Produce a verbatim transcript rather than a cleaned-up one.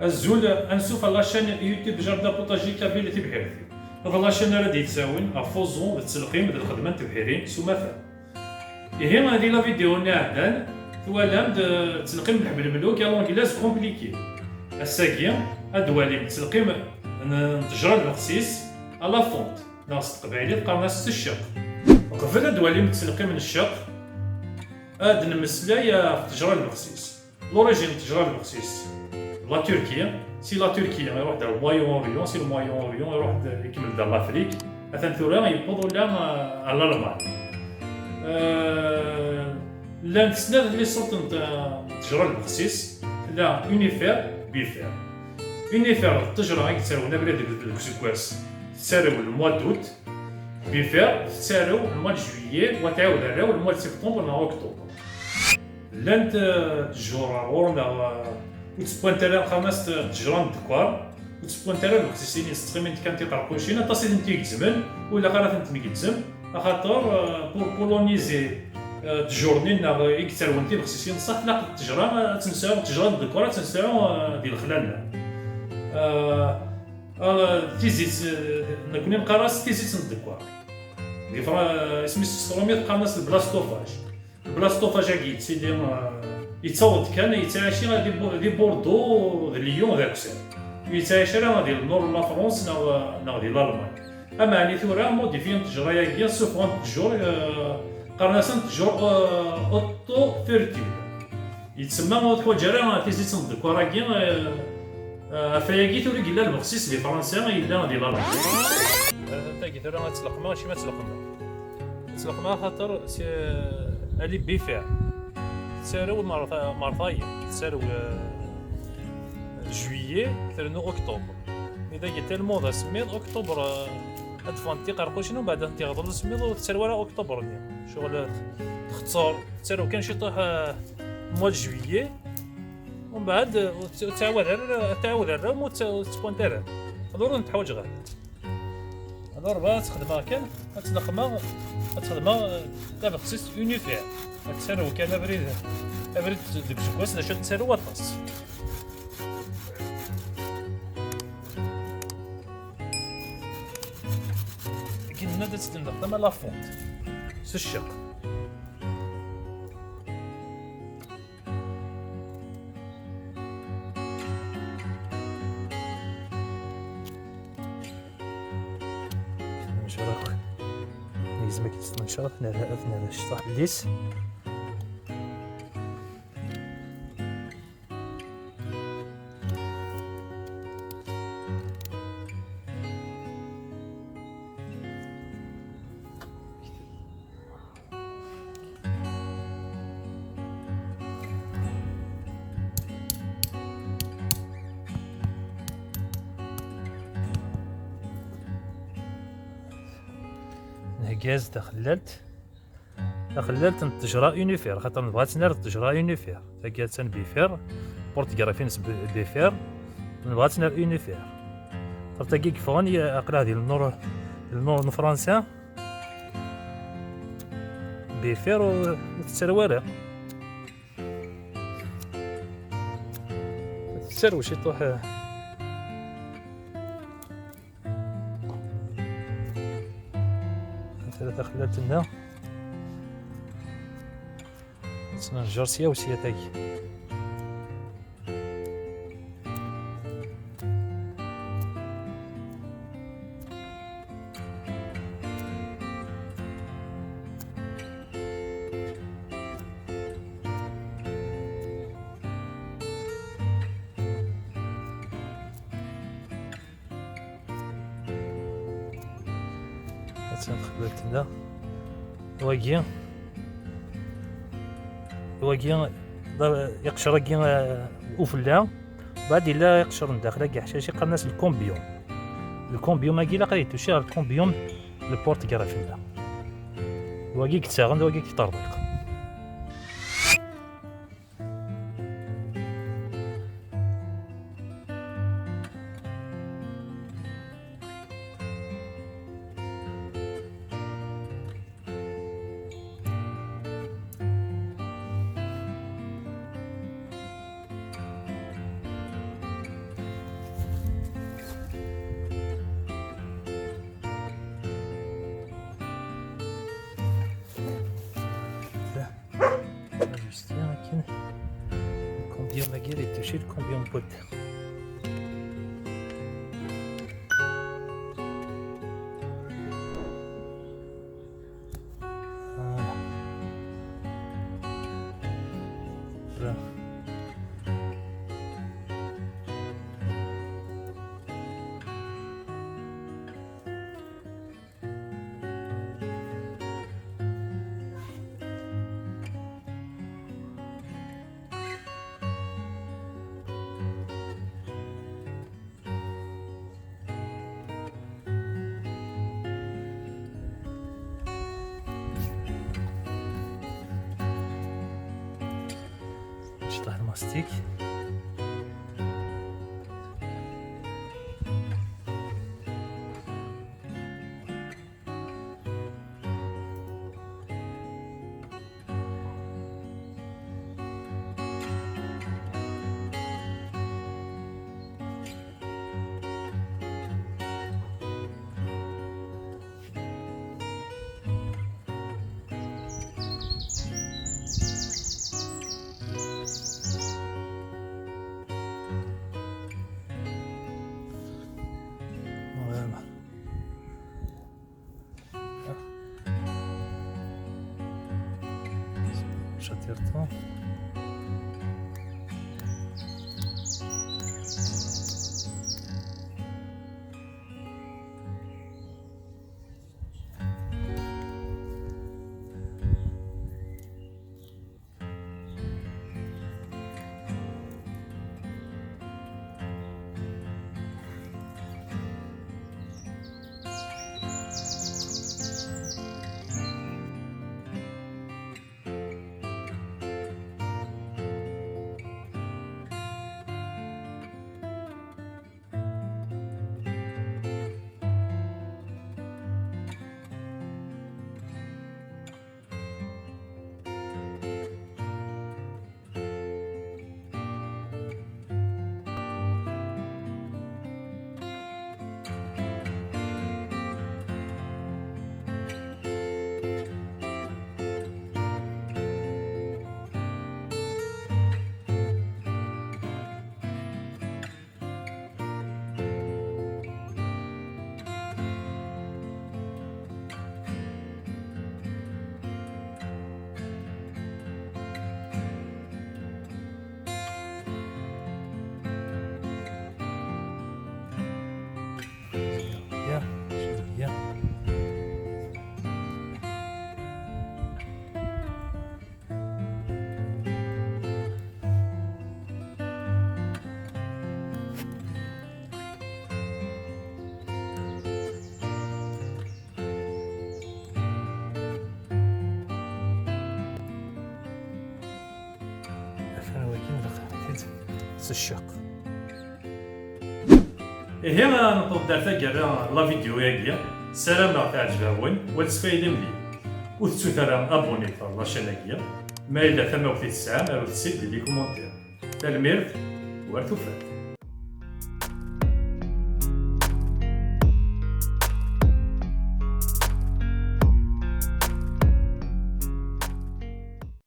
Azul, ansuf ɣer la chaîne YouTube Jardin Potager Kabyle Tibḥirt. D la chaîne ara d-yettawin ɣef uẓu d ttelqim d lxedma n tebḥirin s umata. Ihi, di la vidéo-nni iɛeddan, twalam-d, eh, ttelqim n lḥebb lmeluk à l'anglaise compliqué. Ass-agi, ad d-twalim ttelqim n, n ttejra n lbexsis à la fonte, neɣ s teqbaylit qqaren-as s cceq. Qbel ad d-twalim ttelqim n cceq, ad d-nemmeslay ɣef ttejra n lbexsis. L'origine n ttejra n lbexsis, la Turquie, si la Turquie iruḥ-d ar le Moyen-Orient, si le Moyen-Orient iruḥ-d, ikemmel-d ar l'Afrique, atan tura yewweḍ ula, euh, ar l'Allemagne. Euh, llant snat les sortes n t-, n ttejra n lbexsis, tella unifère, bifère. Unifère d ttejra i yettarwen abrid deg, deg useggas, tettarew le mois d'août, bifère tettarew le mois de juillet, wa tɛawed arraw le mois de septembre neɣ octobre. Llant, eh, ttjur ɣur-neɣ, eh, ur ttewwant ara, xamas t-, ttejra n ddekar, ur ttewwant ara lbexsisin-is, ttɣimint kan tiqerqucin, aṭas i tent-igezzmen, ur ilaq ara ad tent-ngezzem, axaṭer, eh, pour poliniser, eh, ttjur-nni-nneɣ i yettarwen tibexsisin, ṣṣeḥ tlaq ttejra, eh, ad tt-nesɛu, ttejra n ddekar ad tt-nesɛu, eh, di lexla-nneɣ. Eh, eh, tizit, eh, nekni neqqar-as tizit n ddekar. Di Fra-, isem-is s tṛumit qqaren-as le blastophage. Le blastophage-agi yettili, eh, yettaweḍ kan, yettɛaci di Bu-, di Bordeaux, d Lyon, d Akessar. Ur yettɛaci ara di le nord n la France neɣ, neɣ di l'Allemagne. Ameɛni tura, modifiyen ttejra-agi, ssufɣen ttjur, eh, qqaren-asen ttjur, eh, autofertile. Yettsemma ur teḥwaǧ ara tizit n ddekar-agi, eh, eh, ɣef wayagi tura i yella lbexsis di Fransa, yella di l'Allemagne. Eh, tagi tura ad tt-leqmeɣ, acimi ad tt-leqmeɣ? Ad tt-leqmeɣ axaṭer si, eh, elle est bifère. Tettarew mer ta-, mer tayeḍ, tettarew, eh, juillet, trennu octobre. Mi dagi tellement d asemmiḍ, octobre, eh, ad d-ffɣent tiqerqucin, umbeɛd ad tent-iɣḍel usemmiḍ, ur tettarew ara octobre-nni. Ccɣel, eh, txeṣṣer, tettarew kan ciṭuḥ, eh, mois de juillet, umbeɛd, eh, ur tt-, ur tettɛawad ara, ur tettɛawad ara, ur tt-, ur tt-ttwant ara. Alors ur tent-ḥwaǧeɣ ara. Alors, ad tt-xedmeɣ kan, ad tt-leqmeɣ, ad tt-xedmeɣ, eh, tabexsist unifère. Ad tt-arew kan abrid, abrid deg useggas, d acu ad tt-arew aṭas. Akken nna-d ad tt-tendeɣ tama la fonte. S cceq. Ncer akk. Negzem akken s tmencer, ad t-nerr, ad t-nerr ccḍeḥ fell-is. Nhegga-as taxellalt, taxellalt n ttejra unifère, xaṭer nebɣa ad tt-nerr d ttejra unifère. Tagi attan bifère, porte-greffe-ines bi-, bifère, nebɣa ad tt-nerr unifère. Xaṭer tagi yeffɣen, ya-, aql-aɣ di lnur, di lnur n Fransa. Bifère ur, ur tettarew ara. Tettarew ciṭuḥ. Tella taxellalt-nneɣ. Ad tt-nenjer sya u sya tagi. Attan xebbelt da. Wagi, wagi, d iqcer-agi, eh, ufella. Baɛd yella iqcer n daxel-agi ḥcac, qqaren-as lkumbyum. Lkumbyum-agi ilaq ad yettucci ɣer lkumbyum, le porte-greffe-nni. Wagi yettaɣen, d wagi yeṭṭerḍiq. Juste akken. Le cambium-agi ad ittucci le cambium n wadda. Voilà. Voilà. Nceṭṭeḥ lmastik. Voilà. Chatterton. Ya, ya. Atan wagi nlaqeɣ-t-id s cceq. Ihi, newweḍ-d ar taggara n la vidéo-agi. Ssarameɣ teɛǧeb-awen, wa d asfaydi mliḥ. Ur tettut ara abonné ɣer la chaîne-agi. Ma yella tamawt i tesɛam, arut-tt-id di les commentaires. Tanemmirt, war tufat.